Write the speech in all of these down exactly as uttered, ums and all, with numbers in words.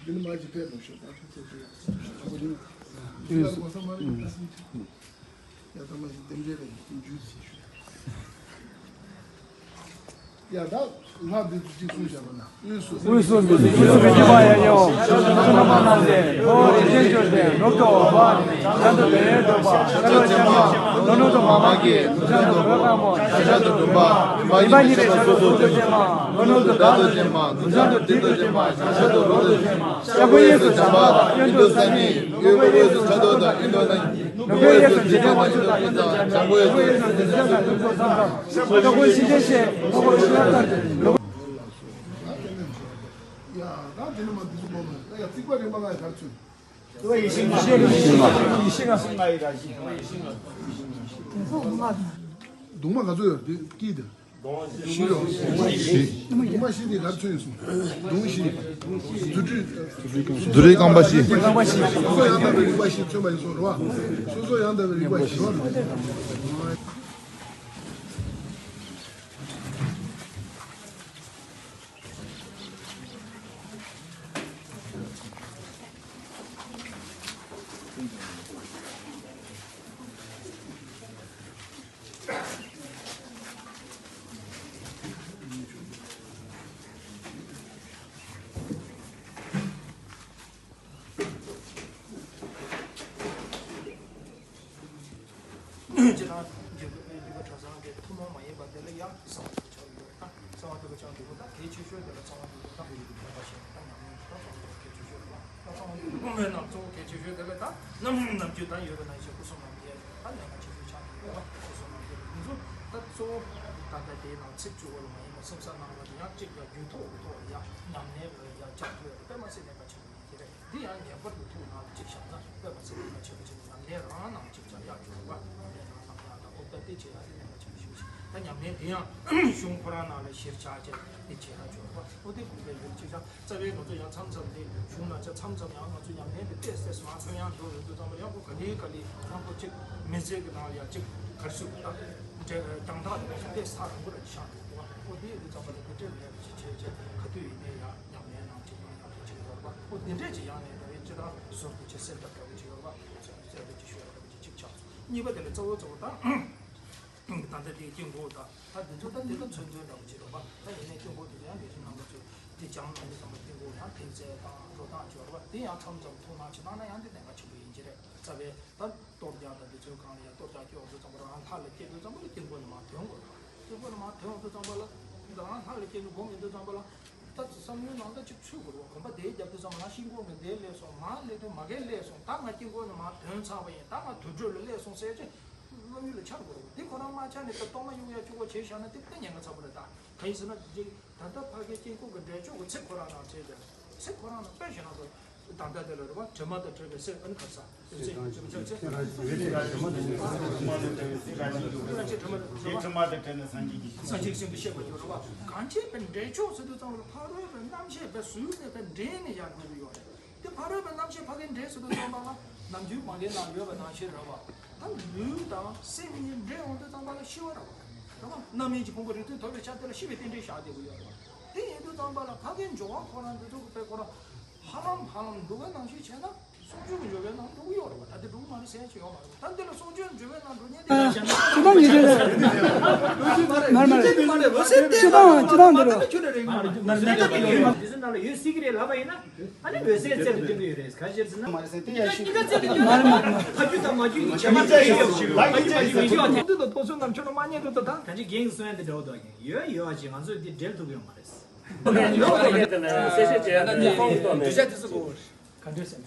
འདི་ནི་མ་ཅིག་ཕེབས་དང་ཤོག་ད་ཕེབས་ཚེ་ཚེ་ཡ་ཞིག་ཡ་ད་མ་ཞིག་རྟེན་འབྲེལ་ལ་ཡིན་རྒྱུ་ཞིག་ཞུ། ཡ་ད་ལྷ་འདི་ཚོ་གཅིག་གསུངས་བཞག་པ་ན། དབུས་སུ་མི་ཚུགས་ཀྱི་རྒྱུ་མ་ཡ་ཡོ། ཆོས་ཀྱི་བླ་མ་རྣམས་ཏེ། ཧོ་རིན་ཆེན་ཆོས་ཏེ་ནོར་དུ་བ། ཤ་དུ་བེ་རེ་དུ་བ། ཤ་དུ་ཅན་མ། ནོར་ནོར་དུ་མ་མ་གི། ནུ་ཤ་དུ་བོད་ཁ་མོ། ཤ་ཤ་དུ་བུམ་པ། མ་ཡི་ཉི་ཤ་དུ་སོ་སོ་ཅན་མ། ནོར་ནོར་དུ་དགའ་དུ་ཅན་མ། ནུ་ཤ་དུ་དྲི་དུ་ཅན་མ། ཤ་ཤ་དུ་རོ་དུ་ཅན་མ། ཤ་ཁུ་གཡས་སུ་བྱམས་པ་དང་ཨིན་དུ་ས་ནི། ཡོད་པའི་དབུས་སུ་ཕྲག་དོག་དང་ཨིན་དུ་ན་ནི། ནུ་ཁའི་གཡས་སུ་འཇིག་རྟེན་དབང་ཕྱུག་དང་ཨིན་དུ་བྱང་པོའི་དབུས་སུ་འཇིག་རྟེན་དང་ཐུགས་སོ་བསམ་དང་། ཤ་ཁུ་ཤིང་ཆེན་ཤེས་ཁོ་ཁོ་ཤིང་ལ་ལྟར་ཏེ། ཡ་ད་དེ་ནི་མ་འདི་ཚོ་མ་མ་ཡ་རྩིག་པ་རིམ་པ་ལྔ་ཡི་གར་ཚུད། ཡེ་ཤེས་ལྔ། ཡེ་ཤེས་ལྔ། གདུང་མ་ག་ཚོད་ཡོད་དེ་སྐྱིད་དེ། ཤི་རོ། ཤི། གདུང་མ་ཤི་དེ་གར་ཚུད་ཡིན་སོང་། གདུང་ཤི། རྫུ་འཕྲུལ། རྫུ་འཕྲུལ་རྐང་པ་ཤི། རྐང་པ་ཤི། སོ་སོ་ཡང་དག་པའི་རིག་པ་ཤི་མཚོན་པ་ཡིན་སོང་རོ། སོ་སོ་ཡང་དག་པའི་རིག་པ་ཤི་རོ། སྤྱིར་བཏང་འཇུག་པའི་འཇུག་པ་གྲྭ་ཚང་གི་ཐུན་མོང་མ་ཡིན་པ་དེ་ལ་ཡང་གསང་བ་ཆགས་ཡོད་ད། གསང་བ་ཐོབ་པའི་ཆགས་འདུག་ད་གལ་ཆེ་ཤོས་དེ་ལ་གསང་བ་འདུག་ད་ཡོད་པ་ཞིག་ད་ཉམས་ལེན་ད་གསང་བ་གལ་ཆེ་ཤོས་རེད་བ། ད་གསང་བ་འདུག་དབུ་མའི་ནང་གཙོ་བོ་གལ་ཆེ་ཤོས་དེ་ལ་ད་ནམ་ནམ་རྒྱུན་ད་ཡོད་པ་ནང་བཞིན་སྐུ་གསུམ་རྣམ་རྒྱལ་ད་ལས་ཀ་ཆེ་ཤོས་ཆགས་འདུག་བ། སྐུ་གསུམ་རྣམ་རྒྱལ་ལ་ཁོང་ཚོ་ད་གཙོ་བོ་ད་ལྟ་དེའི་ནང་ཚིག་བཅུ་བོ་ལ་མ་ཡིན་པ་སེམས་གསལ་སྣང་བ་དེ་ཡང་གཅིག་ལ་རྒྱུད་ཐོག་གི་ཐོག་ལ་ཡང་ཉམས་ལེན་ལ་ཡང་བཅའ་ཐུབ་ཡོད་དཔེ་མ་སྲིད་གནད་འགག་ཆེན་པོ་ཡིན། དེ་རེད། འདི་ཡང་ངེས་པར་དུ་ཐུགས་ནང་ལ་གཅིག་བཞག་ན་དཔེ་མ་ཚད་ལ་ཆེན་པོ་ཆེན་པོ་ཉམས་ལེན་རང་ནང་གཅིག་བྱ་ཡག་གི་རེད་བ། ཉམས་ལེན་རང་ནང་ཡག་དང་སློབ་གྲྭ་དེ་བྱེད་ཡག་དེ་ལས་ཀ་ཆེན་པོ་ཞིག་ཞིག་ད་ཉམས་ལེན་དེ་ཡང་གཞུང་ཁོ་རང་ནང་ལ་གཞིར་བཞག་བྱས་དེ་བྱེད་ཡག་ཆོག་རེད་བ། ཨོ་དེ་དགོས་པའི་ཡོད་ཅིག་ཆ་རྩ་བའི་ང་ཚོ་ཡང་མཚམས་མཚམས་དེ་གཞུང་ནང་ཆ་མཚམས་མཚམས་ཡང་ང་ཚོ་ཉམས་ལེན་དེ་ཏོག་ཙམ་མ་ཚང་ཡང་འགྲོ་ཡོད་དུས་ཙམ་པ་ཡང་ཁོ་ག་ལེ་ག་ལེ་ཡང་ཁོ་གཅིག་མི་ཚེ་གི་ནང་ལ་ཡང་གཅིག་ག་རེ་ཟེར་དགོས་ད་རྒྱང་ཐག་དེ་ཚོ་དེ་ས་རིང་པོ་ལ་ཆགས་འགྲོ་གི་བ། ཨོ་དེ་ཡོད་དུས་ཙམ་པ་ལ་དེ་འདྲའི་ལས་ཀ་ཅིག་བྱས་བྱས་ག་དུས་ཡིན་ནའི་ཡང་ཉམས་ལེན་ནང་ཅིག་དང་ཡང་དེ་ཅིག་ཡོད་པ། ཨོ་དེ་འདྲས་ཅིག་ཡང་ནས་ད་རེས་ཅི་ལྟར་ཟུར་དུ་ཅིག་སེམས་ཐག་གྲོགས་ཅིག་ཡོད་པ། སེམས་ཐག་ཅིག་ཤོད་ར་ཅིག་ཅིག་ཆགས་སོང་། གཉིས་པ་དེ་ལ་གཙོ་བོ་གཙོ་བོ་དང་། ད་ལྟ་དེ་དཀྱིལ་འཁོར་དང་ད་དེ་ཚོ་ད་དེ་ཚོ་མཚོན་དོན་འདྲ་པོ་ཅིག་རེད་པ། ད་ཡིན་ནའི་དཀྱིལ་འཁོར་དེ་ཚོ་ཡང་དགེ་བཤེས་རྣམ་པ་ཚོས་དེ་སྦྱངས་ན་དེ་ཚང་མ་དཀྱིལ་འཁོར་ཡང་ཐེབས་རྩལ་དང་འགྲོ་སྟངས་ཅིག་ཡོད་རེད་པ། དེ་ཡང་མཚམས་མཚམས་ཐུགས་སྣང་ཅིག་བཏང་ན་ཡང་དེ་གནད་འགག་ཆེན་པོ་ཡིན་གྱི་རེད། རྩ་བའི་ད་གཏོར་རྒྱག་དང་དེ་ཚོའི་སྒང་ལ་ཡང་གཏོར་རྒྱག་སྐྱེ་ཡོང་དུས་ཙམ་པ་རང་ལྷ་ལ་སྐྱེ་དུས་ཙམ་པ་ལ་དཀྱིལ་འཁོར་ནས་མར་ཐོན་དགོས་རེད་པ། དཀྱིལ་འཁོར་ནས་མར་ཐོན་ཡོང་དུས་ཙམ་པ་ལ་རང་ལྷ་ལ་སྐྱེ་དུས་སྒོམ་ཡོང་དུས་ཙམ་པ་ལ། ད་བསམ་བློའི་ནང་ལ་ཅིག་ཚུད་དགོས་རེད་པ། གོམ་པ་དེ་རྒྱབ་དུས་ཙམ་པ་ན་ཤིང་ཀོང་གི་འདིར་སླེབས་སོང་། མར་སླེབས་དུས་མ་གིར་སླེབས་སོང་། ད་ང་དཀྱིལ་འཁོར་ནས་མར་ཐོན་ཚར་བ་ཡིན། ད་ང་དུར་ཁྲོད་ལ་སླེབས་སོང་ཟེར་ཅིག་བསམ་ཡུལ་ལ་འཆར་དགོས་རེད་པ། དེ་ཁོ་རང་མ་འཆར་ནས་ད་གཏོར་མ་གཡུག་ཡ་གཅིག་པོ་བྱས་བཞག་ན་དེ་ད་ཉེན་ཁ་ཚ་པོ་རེད་ད། གང་ཡིན་ཟེར་ན་ཅིག་ད་ལྟ་ཕ་གིའི་དཀྱིལ་འཁོར་གྱི་འགྲེལ་བརྗོད་ཀྱི་ཚིག་ཁོ་རང་ནང་བྲིས་ཏེ། ཚིག་ཁོ་རང་ནང་དཔེ་བཞག་ན་ད། ད་ལྟ་དེ་ལ་རེད་པ། དྲི་མ་དང་བྲལ་བའི་སེམས། ཨ་ནི་ག་ས། སེམས་སེམས་སེམས་སེམས་སེམས། དྲི་མ་དང་བྲལ་ནས་སངས་རྒྱས་ཀྱི། སངས་རྒྱས་སེམས་དུ་གཤེགས་པ་ཡོད་རེད་པ། གང་ཕྱིར་པའི་འགྲེལ་ཆོག་ཟེར་དུས་ཙམ་པ་ལ་ཕ་རོལ་པོའི་རྣམ་ཤེས་པའི་ཟུར་ནས་པའི་འདྲེས་ནས་ཡར་འགྲོ་གི་ཡོད་རེད། དེ་ཕ་རོལ་པོའི་རྣམ་ཤེས་ཕ་གིར་འདྲེས་ཟེར་དུས་ཙམ་པ་ལ་ནམ་རྒྱུན་མ་གིའི་ནང་ཡོད་པ་ནང་བཞིན་རེད་པ། ད་ལུས་དང་སེམས་གཉིས་འདྲེས་ཡོང་དུས་ཙམ་པ་ལ་ཤི་བ་རེད་པ། རེད་པ། རྣམ་སྨིན་གྱི་ཕུང་པོ་རིགས་མཐུན་ཐོབ་པའི་ཆ་དེ་ལ་ཤི་བའི་རྟེན་འབྲེལ་བཞག་བསྡད་ཀྱི་ཡོད་རེད་པ། དེ་ཡིན་དུས་ཙམ་པ་ལ་ཕ་གིའི་སྦྱོར་བ་ཁོ་རང་འདི་ཚོ་གི་དཔེ་ཁོ་རང་ཧ་ལམ་ཧ་ལམ་འགྲོ་བའི་ནང་བཞིན་བྱས་ན། སྲོག་གཅོད་ཀྱི་སྦྱོར་བའི་ནང་འགྲོ་གི་ཡོད་རེད་པ། ད་དེ་འགྲོ་གི་མ་རེད་ཟེར་ཡ་ཅིག་ཡོད་མ་རེད། ད་འདི་ལ་སྲོག་གཅོད་སྦྱོར་བའི་ནང་འགྲོ་མཁན་དེ་ཡང་བྱས་ན། སྤྱི་བཏང་ཉིད་རེད། མ་རེད་མ་རེད། སྤྱི་བཏང་སྤྱི་བཏང་འདི་རེད། དེ་ཚོའི་ནང་ལ་ཡོད་སྲིད་ཀྱི་རེད་ལབ་པ་ཡིན་ན། ཨ་ནི་འོད་གསལ་རྩལ་དུ་སྟོན་གྱི་ཡོད་རེད། ག་ཅི་ཟེར་ན། མ་རེད་ཟེར་དེ་ཡང་ཤི། གཉིས་ཀ་རྩལ་དུ་སྟོན་གྱི་ཡོད་རེད། ཕ་རྒྱུད་དང་མ་རྒྱུད་གཉིས་ཆ་མ་ཆ་ཡོད་ཡོད། ཁོང་ཚོས་ད་ཐོ་བསོད་ནམས་མཆོག་ནི་མ་རྙེད་འགྲོ་ད། ད་ཅི་རྒན་གྱིས་གསུང་ཡ་འདི་འདྲ་བོ་འདུག་ཡོད་ཡོད་ཅིག་ང་ཚོས་འདི་འགྲེལ་ཐུབ་ཡོད་མ་རེད། གསལ་བཤད་བྱས་ན་འདི་ཁོང་གཏོར་ནས། ག་འདྲ་ཟེར།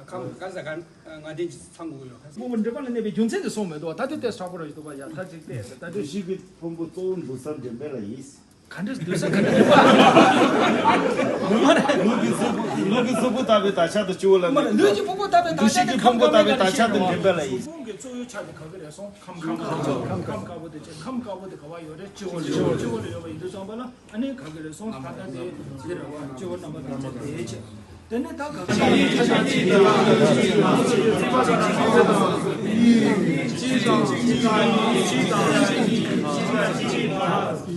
ཁམས་ག་ས་ག་ང་དྲིན་གྱིས་ཚང་དགོས་ཡོད། དངོས་པོ་འབྲེལ་པ་ལ་གནས་པའི་རྒྱུ་མཚན་དེ་གསུངས་མེད་དོ། ད་དེ་ལྟས་ཧྲག་པོ་ར་ཞིག་འདུག་པ། ཡ་ད་ཅིག་ལྟས་ད་དེ་གཞི་གི་ཕུང་པོ་གཙོ་བོ་འདུས་ས་འདྲེན་པའི་ལ་ཡིན། ག་འདྲ་འདུས་ས་ག་འདྲ་འདུག་པ། ལུས་ཀྱི་གཟུགས་པོ་ལུས་ཀྱི་གཟུགས་པོ་ལྟ་བུའི་དག་ཆ་དང་སྤྱི་བོ་ལ་གནས། ལུས་ཀྱི་ཕུང་པོ་ལྟ་བུའི་དག་ཆ་དང་འདྲེན་པའི་ལ་ཡིན། ཕུང་པོ་གི་གཙོ་བོའི་ཆ་དེ་ག་གི་རེད་སོང་། ཁམས་དཀར་པོ། ཁམས་དཀར་པོ་དེ་ཆེ་ཁམས་དཀར་པོ་དེ་ག་བ་ཡོད་རེད། སྤྱི་བོ་ལ་ཡོད། སྤྱི་བོ་ལ་ཡོད་པ་ཡིན་དུས་ཙམ་པ་ལ། ཨ་ནི་ག་གི་རེད་སོང་། ད་ལྟ་དེ་ཟེར་བ་སྤྱི་བོ་རྣམ་པ་དང་བཅས་དེའི་ཆེད། དེ་ནས་ད་ག་གཅིག་དང་གཅིག་དང་གཅིག་དང་གཅིག་དང་གཅིག་དང་གཅིག་དང་གཅིག་དང་།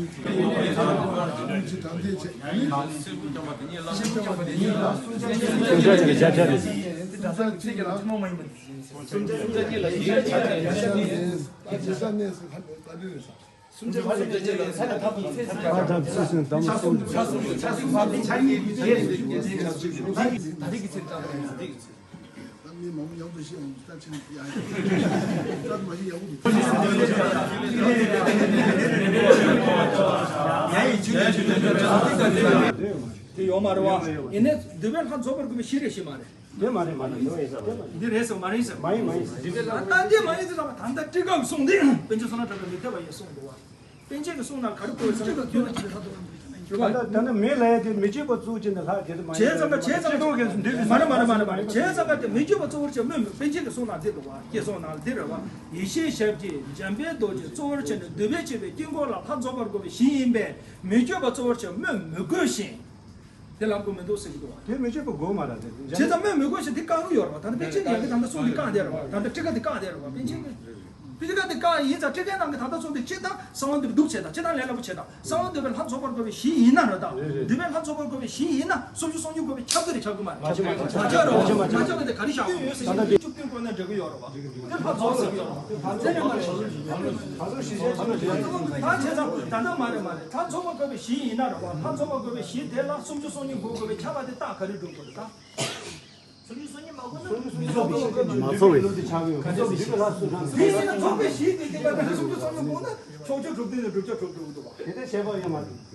དེ་ཡོད་མ་རེད་བ། ཡིན་ནའི་འདུལ་བའི་ལྷ་རྫོགས་པར་དགོས་པའི་གཞི་རེད་ཤི་མ་རེད། དེ་མ་རེད་མ་རེད། འདི་རེད་ཟེར་མ་རེད་ཟེར། མ་ཡིན་མ་ཡིན་ཟེར། ད་ལྟ་འདི་མ་ཡིན་ཟེར་ལ་ད་ལྟ་ཊཱི་ཀ་གི་གསུང་འདི་པཎ་ཆེན་བསོད་ནམས་གྲགས་པས་མི་ཐེག་པ་ཡིན་གསུངས་འདུག་བ། པཎ་ཆེན་གྱི་གསུང་ནང་ག་རེ་བཀོད་ཡོད་ཟེར་ན། ད་ལྟ་མི་ལ་ཡ་དེ་མི་བསྐྱོད་པ་གཙོ་བྱས་ནས་ལྷག་དེ་དུ་མ་ཡིན། བྱས་ཙང་ད་བྱས་ཙང་ཕྱི་དྲོ་གས་སུ་འདུས་པའི། མ་རེད་མ་རེད་མ་རེད་མ་རེད། བྱས་ཙང་ད་དེ་མི་བསྐྱོད་པ་གཙོ་བོར་བྱས་སྨོས་མི་པཎ་ཆེན་གྱི་གསུང་ནང་འདི་འདུག་བ། ཀྱེ་གསུང་ནང་འདི་རེད་བ། ཡེ་ཤེས་ཞབས་ཀྱིས་འཇམ་དཔལ་རྡོ་རྗེ་གཙོ་བོར་བྱས་ནས་འདུལ་བའི་ཆེ་བའི་དཀྱིལ་འཁོར་ལ་ལྷ་རྫོགས་པར་དགོས་པའི་གཞི་ཡིན་པས་མི་བསྐྱོད་པ་གཙོ་བོར་བྱས་སྨོས་མི་དགོས་ཤིང་། དེ་ལབ་དགོས་མི་འདུག་ཟེར་གྱི་འདུག་བ། དེ་མི་བསྐྱོད་པ་དགོས་མ་རེད་དེ། བྱས་ཙང་སྨོས་མི་དགོས་ཤིང་དེ་བཀག་གི་ཡོད་རེད་བ། ད་ལྟ་པཎ་ཆེན་གྱི་ཡང་གི་ད་ལྟ་གསུང་འདི་བཀག་བསྡད་རེད་བ། ད་ལྟ་ཊཱི་ཀ་འདི་བཀག་བསྡད་རེད་བ། པཎ་ཆེན་གྱི་ཊཱི་ཀ་འདི་བཀག་ཡིན་ཙང་ཊཱི་ཀའི་ནང་གི་ད་ལྟ་གསུང་འདི་སྤྱིར་བཏང་གསང་བ་འདུས་པ་འདུག་བྱས་དང་། སྤྱིར་བཏང་ལས་སླ་པོ་བྱས་དང་། གསང་བ་འདུས་པའི་ལྷ་རྫོགས་པར་དགོས་པའི་གཞི་ཡིན་ན་རེད་དང་། འདུལ་བའི་ལྷ་རྫོགས་པར་དགོས་པའི་གཞི་ཡིན་ན་སུམ་ཅུ་སོ་གཉིས་དགོས་པའི་ཁྱབ་ཚུལ་རེད། ཁྱབ་ཀྱི་མ་རེད། མ་ཁྱབ་རེད་བ། མ་ཁྱབ་པ་དེ་ག་རེ་བཞག་ཡོད་ཟེར་ན། བཅུ་བདུན་བཀོད་ན་འགྲིག་གི་ཡོད་རེད་བ། དེ་ལྷ་རྫོགས་ཟེར་གྱི་ཡོད་རེད་བ། དེ་ནས་མ་རེད། ད་བྱས་ཙང་ད་ལྟ་མ་རེད་མ་རེད། ལྷ་རྫོགས་པར་དགོས་པའི་གཞི་ཡིན་ན་རེད་བ། ལྷ་རྫོགས་པར་དགོས་པའི་གཞི་དེ་ལ་སུམ་ཅུ་སོ་གཉིས་དགོས་དགོས་པའི་ཁྱབ་པ་དེ་རྟགས་ག་རེ་སྒྲུབ་དགོས་རེད་ད། སུམ་ཅུ་སོ་གཉིས་མ་དགོས་ན། མ་ཚོར་བའི། དེ་ཟེར་ན་རྫོགས་པའི་གཞི་དེ་དེ་ག་ནས་སུམ་ཅུ་སོ་གཉིས་དགོས་ན་ཕྱོགས་ཆོས་གྲུབ་དོན་ནས་བསྒྲུབ་བྱ་གྲུབ་འགྲོ་གི་འདུག་བ། དེ་ལྟར་བྱས་པ་ཡང་མ་རེད།